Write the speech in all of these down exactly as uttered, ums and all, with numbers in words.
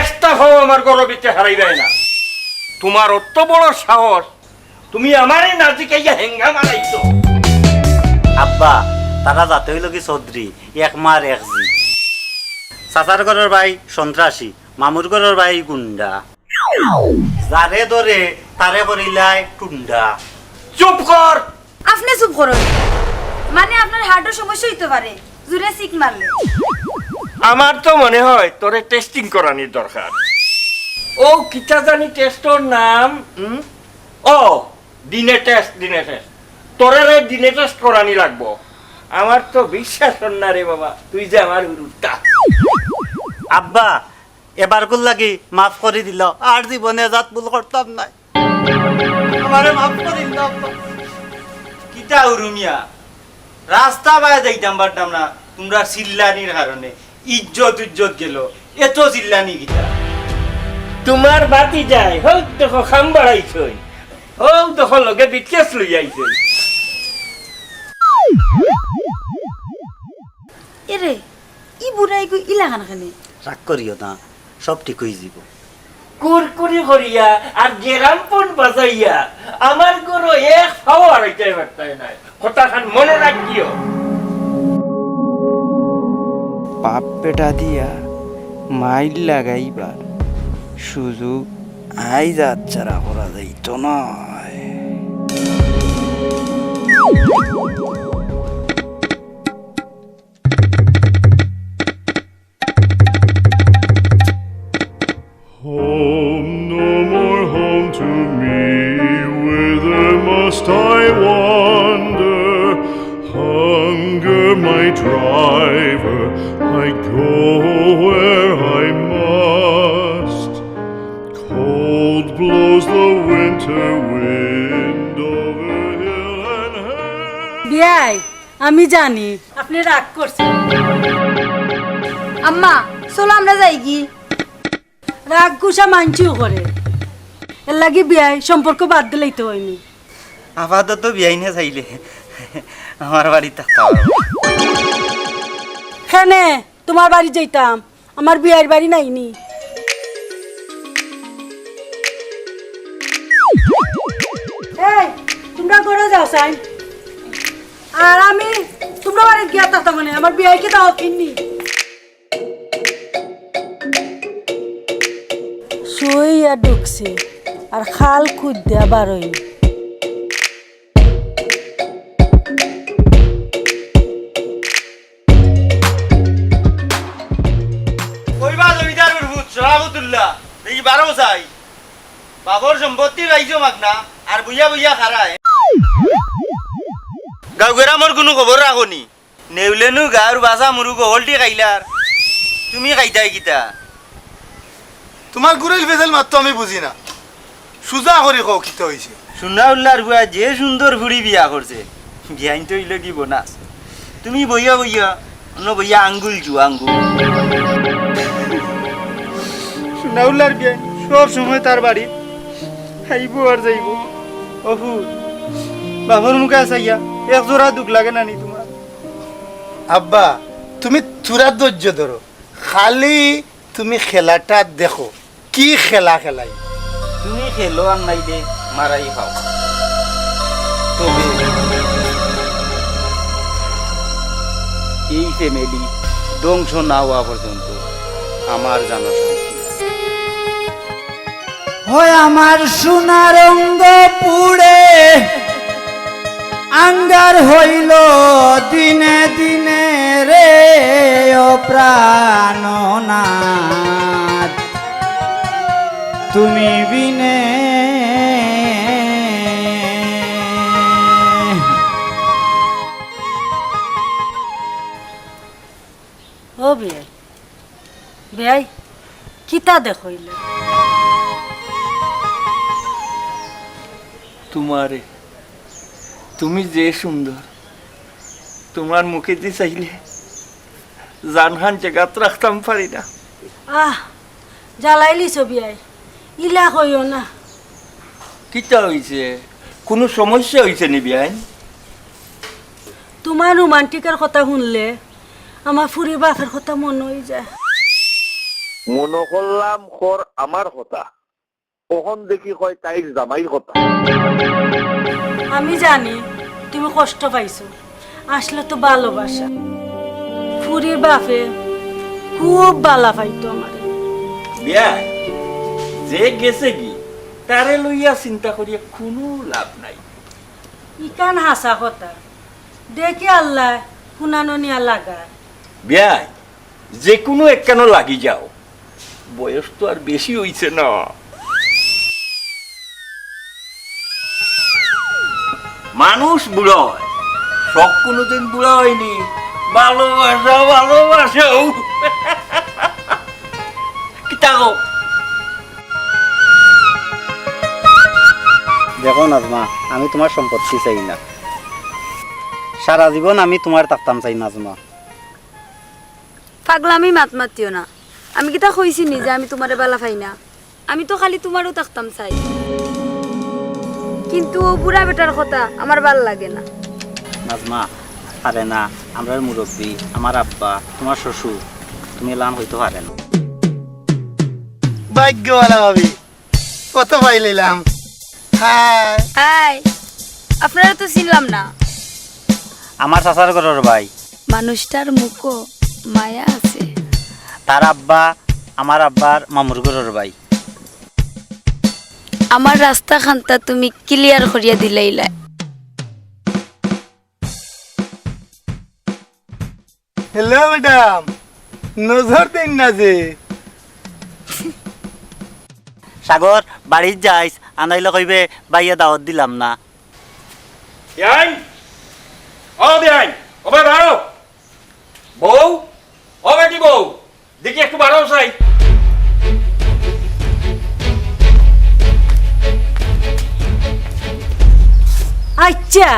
একটা ফাও আমার ঘরর ভিতরে হারাইবায় না। তুমার অত বড় সাহস, তুমি আমারে না জিকাইয়া হেঙ্গা মারাইছো। আব্বা, তারা জাত অইলো গি চৌধুরী, এক মার এক জি। চাচার ঘরর ভাই সন্ত্রাসী, মামুর ঘরর ভাই গুন্ডা। যারে ধরে তারে করিলায় টুন্ডা। চুপ কর। আপনে চুপ করইন। মানে, আপনার হার্টর সমস্যা অইতো পারে, জুরে সিক মারলে। আমার তো মনে হয় তোরে টেস্টিং করানির দরকার। ও কিতা জানি টেস্টর নাম? হুম? ও, ডিএনএ টেস্ট, ডিএনএ টেস্ট। তোরে রে ডিএনএ টেস্ট করানি লাগবো। আমার তো বিশ্বাস অর না রে বাবা, তুই যে আমার হুরুতা। আব্বা, এবারকুর লাগি মাফ করি দিলাও, আর জীবনে এজাত ভুল করতাম নায়। আমারে মাফ করি দিলাও আব্বা। কিতা হুরু মিয়া, রাস্তা বায় যাইতাম পারতাম না তুমরার চিল্লানির কারণে। ইজ্জত উজ্জত গেলো, এত চিল্লানি কিতা? তুমার ভাতিজায়, হউ দেখো খাম বাড়াইছইন, হউ দেখো লগে বিটকেস লইয়া আইছইন। এরে, ই বুড়াইগু ইলাখান কেনে? রাগ করিও না, সব ঠিক অইযিবো। কুরকুরি করিয়া আর গেরামফোন বাজাইয়া আমার ঘরো এক ফাও হারাইতায় পারতায় নায়। কথাখান মনো রাখিও। বাপ বেটা দিয়া মাইর লাগাইবার সুযোগ আইজ হাতছাড়া করা যাইতো নায়। Home, no more home to me, whither must I wander? Hunger, my driver, I go where I must. Cold blows the winter wind over hill and hill. বিয়াই, আমি জানি আপনে রাগ করছইন। আম্মা, চলো আমরা যাইগি। রাগ গুসা মানষেও করে, এরলাগি বিয়াই সম্পর্ক বাদ দিলাইতে অয়নি। আপাতত বিয়াইনে চাইলে আমার বাড়িত থাকতাম। কেনে তুমার বাড়িত যাইতাম? আমার বিয়াইর বাড়ি নাইনি। এই, তুমরা ঘরো যাও চাইন, আর আমি তুমরার বাড়িত গিয়া থাকতাম। মানে, আমার বিয়াইকে দাওয়াত দিননি। শুইয়া ঢুকছে, আর খাল খুদ দিয়া বারইনি। কইবা জমিদারর পুত শরাফতুল্লাহ, দেখি বারো চাই। বাপর সম্পত্তি পাইছো মাগনা, আর বইয়া বইয়া খারায়। গাঁও গেরামর কুনু খবর রাখো নি? নেউলেনু গাঁওর বাছা মুরু গহলটি খাইলার, তুমি খাইতায় কিতা? তুমার গুরাইল ফেজাইল মাত তো আমি বুঝি না। সুজা করি কও, কিতা অইছে? সুনাউল্লার ফুয়া যে সুন্দর ফুড়ি বিয়া করছে, বিয়াইন তো অইলো কি বোনাস। তুমি বইয়া বইয়া, অনো বইয়া আঙ্গুল জু আঙ্গুল। সুনাউল্লার বিয়াইন সব সময় তার বাড়ি আইবো আর যাইবো। অফু, বাপর মুখে চাইয়া এক জোড়া দুখ লাগে না নি তুমার? আব্বা, তুমি থুড়া ধৈর্য ধরো, খালি তুমি খেলাটা দেখো, কি খেলা খেলাই। তুমি খেলো আর নাইলে মারাই খাও, তবে এই ফ্যামিলি ধ্বংস না হওয়া পর্যন্ত আমার জানো শান্তি নাই। হয় আমার সোনার অঙ্গ পুড়ে আঙ্গার হইল দিনে দিনে রে ও প্রাণনাথ, তুমি বিনে। ও বিয়াই, বিয়াই, কিতা দেখইলে? তুমারে, তুমি যে সুন্দর, তুমার মুখেদি চাইলে জানখান জাগাত রাখতাম পারি না। আহ, জ্বালাইলিছো বিয়াই, ইলা কইও না। কিতা অইছে? কুনু সমস্যা অইছে নি বিয়াইন? তুমার রোমান্টিকর কথা হুনলে আমার ফুরির বাপর কথা মনো অইযায়। মনো করলাম কর আমার কথা, অখন দেখি কয় তাইর জামাইর কথা। আমি জানি তুমি কষ্ট পাইছো, আসলে তো ভালোবাসা। ফুরির বাপে খুব বালা পাইতো আমারে। বিয়াই, যে গেছেগি, তারে লইয়া চিন্তা করিয়া কুনু লাভ নাই। ইখান হাছা কথা। দেখি আল্লায় কুনানো নিয়া লাগায়। বিয়াই, যেকুনু একখানো লাগি যাও, বয়স তো আর বেশি অইছে না। মানুষ বুড়া অয়, শখ কুনুদিন বুড়া অয়নি। ভালোবাসা, ভালোবাসা। কিতা গো? দেখো নাজমা, আমি তুমার সম্পত্তি চাই না। সারা জীবন আমি তুমার থাকতাম চাই নাজমা। পাগলামি মাত মাতিও না। আমি কিতা কইছি নি যে আমি তুমারে বালা পাই না? আমি তো খালি তুমারউ থাকতাম চাই। কিন্তু অউ বুড়া বেটার কথা আমার বালা লাগে না। নাজমা, পারে না, আমরার মুরব্বি, আমার আব্বা, তুমার শ্বশুর, তুমি এলান কইতে পারে না। ভাগ্যবালা ভাবি, কত পাইলাইলাম। হাই। হাই। আপনারে তো চিনলাম না। আমার চাচার ঘরর ভাই। মানুষটার মুখো মায়া আছে। তার আব্বা আমার আব্বার মামুর ঘরর ভাই। আমার রাস্তা খান্তা তুমি clear করিয়া দিলাইলায়। Hello madam, নজর দেইন না যে। সাগর, বাড়িত যাইস, আনাইলে কইবে, "ভাইয়ে দাওয়াত দিলাম না।" বিয়াইন, ও বিয়াইন, ও ভাই বারো। বউ, ও বেটি বউ, দেখি একটু বারো চাই। আইচ্ছা,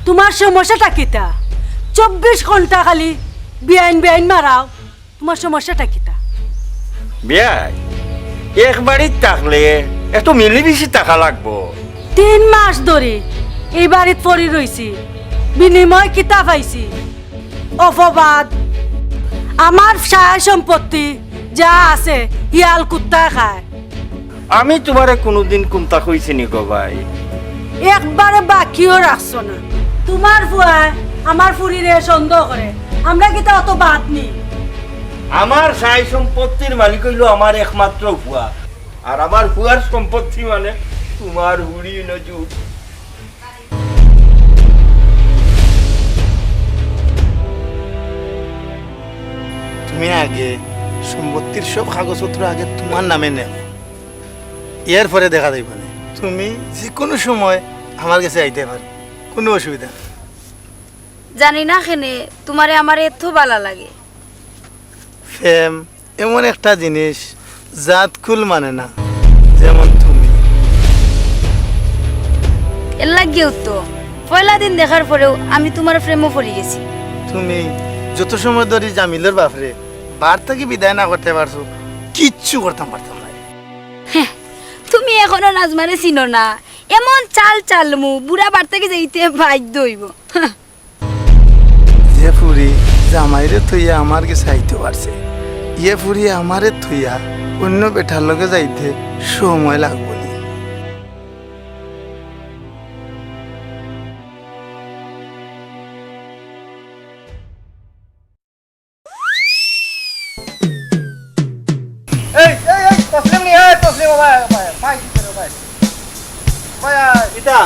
তুমার সমস্যাটা কিতা? চব্বিশ ঘন্টা খালি বিয়াইন বিয়াইন মারাও। তুমার সমস্যাটা কিতা? বিয়াই, এক বাড়িত থাকলে একটু মিলিমিশি থাকা লাগবো। তিন মাস ধরি ই বাড়িত পড়ি রইছি, বিনিময় কিতা পাইছি? অপবাদ। আমার সয় সম্পত্তি যা আছে, হিয়াল কুত্তায় খায়। আমি তুমারে কুনুদিন কুন্তা কইছি নি গো ভাই? একবারে বাকিও রাখছো না। তুমার ফুয়ায় আমার ফুরিরে সন্দেহ করে। আমরা কিতা অত বাদ নি? আমার সয় সম্পত্তির মালিক অইলো আমার একমাত্র ফুয়া, আর আমার ফুয়ার সম্পত্তি মানে তুমার ফুরি নজুর। তুমি আগে সম্পত্তির সব কাগজপত্র আগে তুমার নামে নেও, এরপরে দেখা যাইবো নে। তুমি যেকুনু সময় আমার গেছে আইতে পারো, কুনু অসুবিধা নাই। জানি না কেনে তুমারে আমার এত বালা লাগে। প্রেম এমন একটা জিনিস, জাত কুল মানে না, যেমন তুমি। এর লাগিও তো পয়লা দিন দেখার পরেউ আমি তুমার প্রেমো পড়ি গেছি। তুমি যত সময় ধরি জামিলর বাপরে বার থাকি বিদায় না করতে পারছো, কিচ্ছু করতাম পারতাম না। হ্যাঁ, তুমি এখনো নাজমারে চিনো না, এমন চাল চালমু, বুড়া বার থাকি যাইতে বাধ্য অইবো। হ্যাঁ। যে ফুরি জামাইরে থইয়া আমার গেছে আইতে পারছে, ইয়ে ফুরি আমারে থইয়া অইন্য বেটার লগে যাইতে সময় লাগবো নি। এই, এই, এই, তসলিম নি, এই, তসলিম, ও ভাই, ও ভাই, ভাই, কি করে, ও ভাই? ভাই, আয়। কিতা?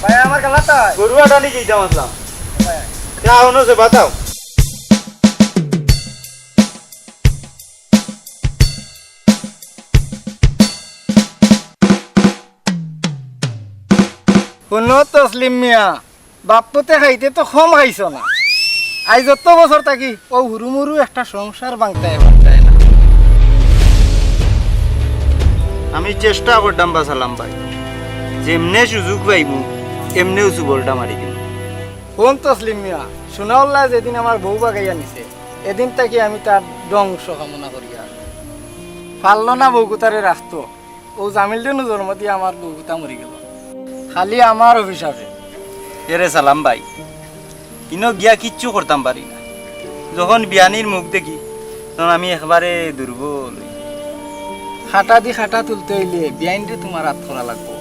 ভাই, আমার গেলা তাই। গরু আটানি যাইতাম আসলাম। ভাই, আয়। চা হনো সে বাতাও। হুনো তসলিম মিয়া, বাপ্পুতে খাইতে তো কম খাইছো না। আইজ অত বছর থাকি অউ হুরুমুরু একটা সংসার ভাঙতায় পারতায় না। আমি চেষ্টা করতাম বা সালাম ভাই, যেমনে সুযোগ পাইমু, এমনে উঁচু বলটা মারি দিমু। হুন তসলিম মিয়া, সোনাউল্লায় যেদিন আমার বউ বাগাইয়া নিছে, এদিন থাকি আমি তার ধ্বংস কামনা করিয়ার। পারলো না বউগুতারে রাখতো। অউ জামিলরে নু জন্ম দিয়া আমার বউগুতা মরি গেল। খালি আমার অভিশাপে। এরে সালাম ভাই, ইনো গিয়া কিচ্ছু করতাম পারি না। যখন বিয়ানির মুখ দেখি, তখন আমি একবারে দুর্বল। কাটা দি কাটা তুলতে অইলে বিয়াইনরে তুমার আত করা লাগবো।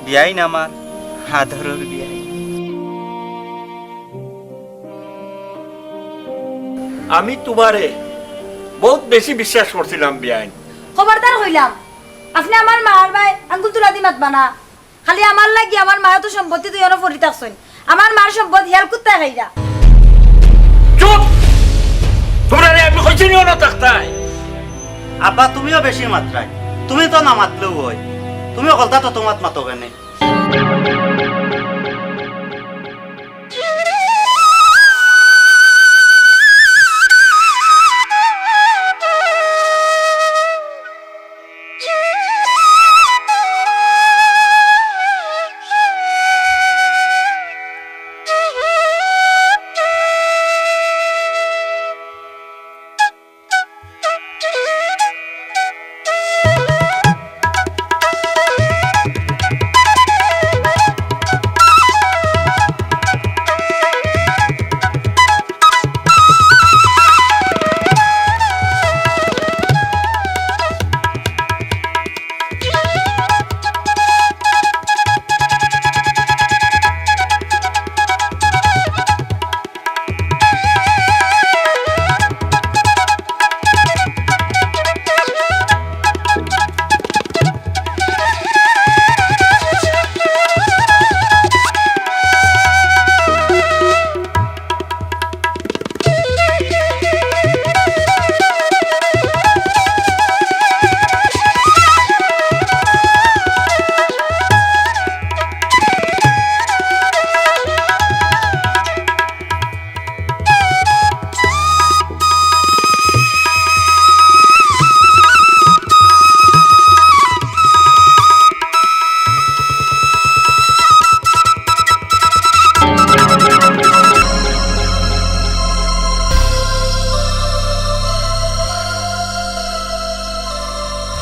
বিয়াইন আমার আদরর বিয়াইন। আমি তুমারে বউত বেশি বিশ্বাস করছিলাম বিয়াইন। খবরদার কইলাম, আপনে আমার মার বায় আঙ্গুল তুলা দি মাতবা না। খালি আমার লাগি আমার মায়ও তো সম্পত্তি তুই অনো পড়ি থাকছইন। আমার মার সম্পদ হিয়াল কুত্তায় খাইরা। চুপ! তুমরারে আমি কইছি নি অনো থাকতায়? আব্বা, তুমিও বেশি মাতরায়। তুমি তো না মাতলেও অয়। তুমি হকলতা তো তুমাত মাতো কেনে?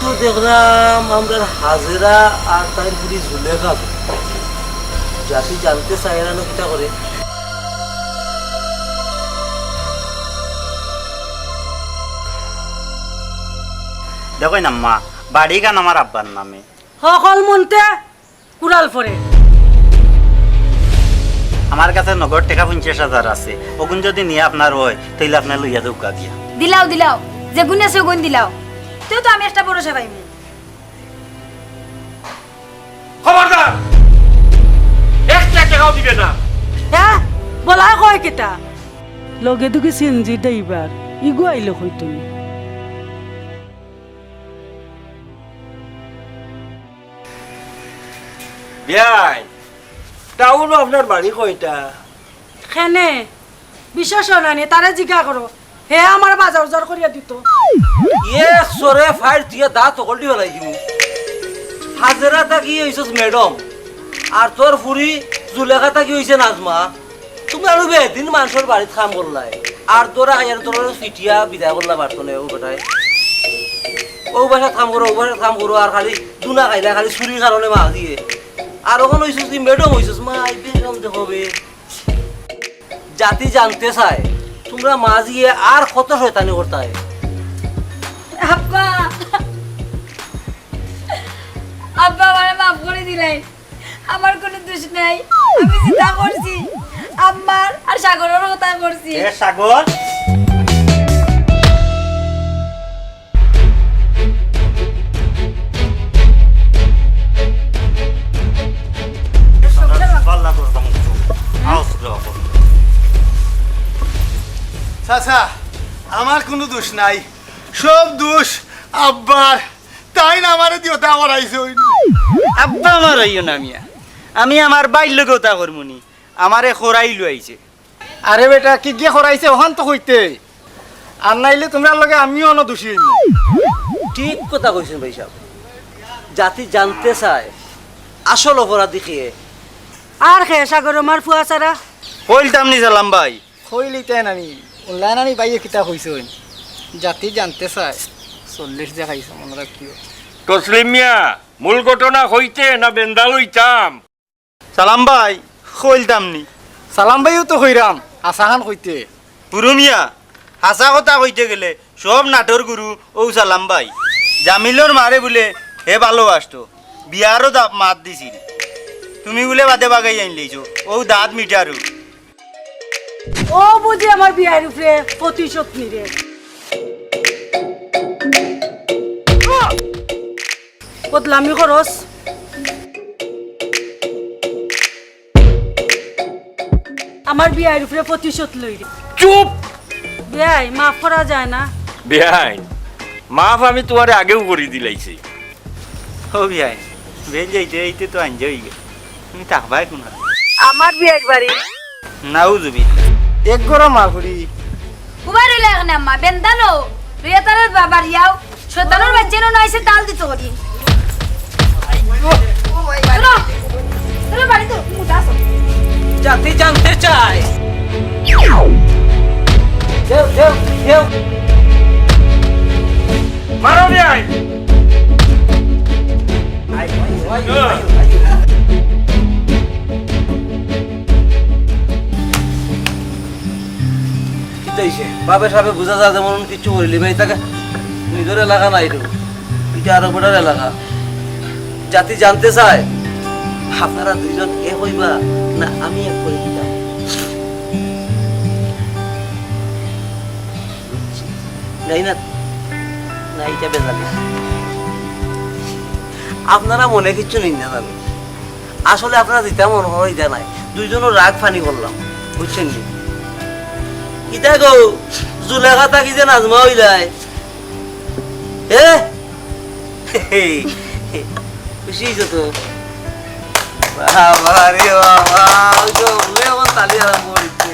তো দেখলাম আমরার হাজেরা আর তাইর ফুড়ি জুলেখা। জাতি জানতে চায় এরা না কিতা করে। দেখইন আম্মা, বাড়িখান আমার আব্বার নামে। হকল মন্তে কুড়াল পরে। আমার কাছে নগদ টেকা পঞ্চাশ হাজার আছে, অগুন যুদি নিয়া আপনার অয়, তাইলে আপনে লইয়া যাউক্কা গিয়া। দিলাও, দিলাও, যেগুন আছে অগুন দিলাও, তেউ তো আমি একটা ভরসা পাইমু। খবরদার! একটা টেকাও দিবে না। হ্যাঁ? বলায় কয় কিতা? লগে দুগি সিএনজি ড্রাইভার, ইগু আইলো কই তুমি? বিয়াই, টাউনো আপনার বাড়ি কয়টা? কেনে? বিশ্বাস অয় না নি, তারে জিগা করো। হে আমার বাজার উজার করিয়া দিত। ইয়ে সরে ফাইর দিয়া দাঁত অকলটি ফেলাই দিমু। হাজেরা থাকি অইছস ম্যাডাম, আর তোর ফুড়ি জুলেখা থাকি অইছে নাজমা। তুমরা আরো বেদিন মানষর বাড়িত কাম করলায়, আর তোরা আইয়ার তোরা ফিটিয়া বিদায় করলা পারতো না, ও বেটায়। ও বাসাত কাম করো, ও বাসাত কাম করো, আর খালি দুনা খাইলা, খালি চুরির কারণে মাজিয়ে। আর অখন অইছস কি ম্যাডাম অইছস, মা, আইবে কাম দেখবে। জাতি জানতে চায়, তুমরা মাজিয়ে আর কত শয়তানি করতায়। আব্বা, আব্বা, আমারে মাফ করি দিলাইন, আমার কুনু দুষ নাই। আমি যেতা করছি, আম্মার আর সাগরর কথা করছি। এ সাগর, চাচা, আমার কুনু দুষ নাই, সব দুষ আব্বার। তাইন আমারে দি অতা করাইছইন। আব্বা আমার অইও না মিয়া, আমি আমার ভাইর লগে অতা করমুনি, আমারে করাইল আইছে। আরে বেটা, কিগিয়ে করাইছে অখান তো কইতে। আর নাইলে তুমরার লগে আমিও অনো দুষী অইমু। ঠিক কথা কইছইন ভাইসাব। জাতি জানতে চায় আসল অপরাধী কে। আর কে সাগর আমার ফুয়া ছাড়া? কইলতাম নি সালাম ভাই। কইলিতায় নানি, অনলাইন আনি ভাইয়ে কিতা কইছইন। জাতি জানতে চায়, চল্লিশ দেখাইছে মনো রাখিও। তসলিম মিয়া, মূল ঘটনা কইতে না বেন্দা লইতাম? সালাম ভাই, কইলতাম নি। সালাম ভাইও তো কইরাম, হাছাখান কইতে। বুরু মিয়া, হাছা কথা কইতে গেলে সব নাটর গুরু অউ সালাম ভাই। জামিলর মারে বুলে হে ভালোবাসতো, বিয়ারও দা-, মাত দিছিল। তুমি বুলে বাদে বাগাই আইন লইছো, অউ দাঁত মিঠারু। অউ বুঝি আমার বিয়াইর উপরে প্রতিশোধ নিরে। বদলামি করস। আমার বিয়াইর উপরে প্রতিশোধ লইরে। চুপ! বিয়াই, মাফ করা যায় না? বিয়াই, মাফ আমি তুমারে আগেউ করি দিলাইছি। ও বিয়াই, বেইল যাইতে যাইতে তো আঞ্জা অইগেল। তুমি থাকবায় কুনানো? আমার বিয়াইর বাড়ি। নাউজুবিল্লাহ। এক গরম মাফ করি। উবাই রইলা কেনে আম্মা, বেন্দা লো, লইয়া তারে বাড়ি আও। শয়তানর বাইচ্চা নু আইছে তাল দিতো করি। চলো, চলো বাড়িত, মুদা আছো। জাতি জানতে চায়। দেও, দেও, দেও। মারো রে আয়। কিতা অইছে? বাপে সাপে বুঝা যায় যেমন কিচ্ছু করিলি ভাই, তাকে নিজর এলাকা নাই রে। ইটা আরো বেটার এলাকা। জাতি জানতে চায়, আপনারা দুইজন এক অইবা না আমি এক করি দিতাম? নাই না, না, ইটা বেজালি। আপনারা মনে কিচ্ছু নিন না জানি। আসলে আপনারা যেটা মনে করো ইটা নাই। দুইজনও রাগ ফানি করলাম, বুঝছেন নি? ইটা গো, জুলেখা থাকি যে নাজমা অইলায়। এ? খুশি অইছো তো? বাবা রে বাবা, ওই তো বলে আমার তালি আরম্ভ অইছে।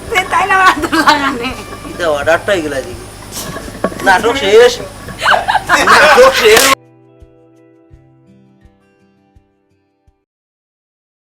তে তাই না আমার আদর লাগানে। ইটা অর্ডারটা এগুলা দিবি। নাটক শেষ। নাটক শেষ,